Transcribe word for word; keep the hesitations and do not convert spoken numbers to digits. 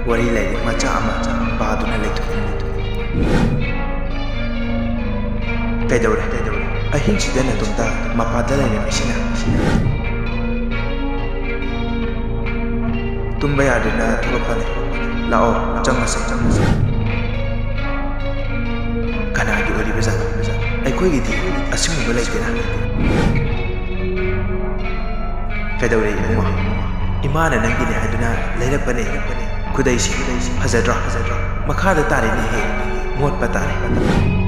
ꯋꯥꯔꯤ ꯂꯥꯏꯔꯤꯛ ꯃꯆꯥ ꯑꯃ ꯄꯥꯗꯨꯅ ꯂꯩꯊꯣꯛꯏ꯫ ꯀꯩꯗꯧꯔꯦ? ꯑꯍꯤꯡꯁꯤꯗ ꯅꯇꯣꯝꯇ ꯃꯄꯥꯗ ꯂꯩꯔꯝꯃꯤꯁꯤꯅ? ꯇꯨꯝꯕ ꯌꯥꯗꯅ ꯊꯣꯛꯂꯛꯄꯅꯤ꯫ ꯂꯥꯛꯑꯣ, ꯆꯪꯉꯁꯤ, ꯆꯪꯉꯁꯤ꯫ ꯀꯅꯥꯒꯤ ꯑꯣꯏꯔꯤꯕꯖꯥꯠꯅꯣ? ꯑꯩꯈꯣꯏꯒꯤꯗꯤ ꯑꯁꯤꯒꯨꯝꯕ ꯂꯩꯇꯦꯅ꯫ ꯀꯩꯗꯧꯔꯦ ꯏꯕꯨꯡꯉꯣ? ꯏꯃꯥꯅ ꯅꯪꯒꯤꯅꯦ ꯍꯥꯏꯗꯨꯅ ꯂꯩꯔꯛꯄꯅꯦ꯫ ꯈꯨꯗꯩꯁꯤ ꯐꯖꯗ꯭ꯔꯣ? ꯐꯖꯗ꯭ꯔꯣ? ꯃꯈꯥꯗ ꯇꯥꯔꯦꯅꯦꯍꯦ, ꯃꯣꯠꯄ ꯇꯥꯔꯦ꯫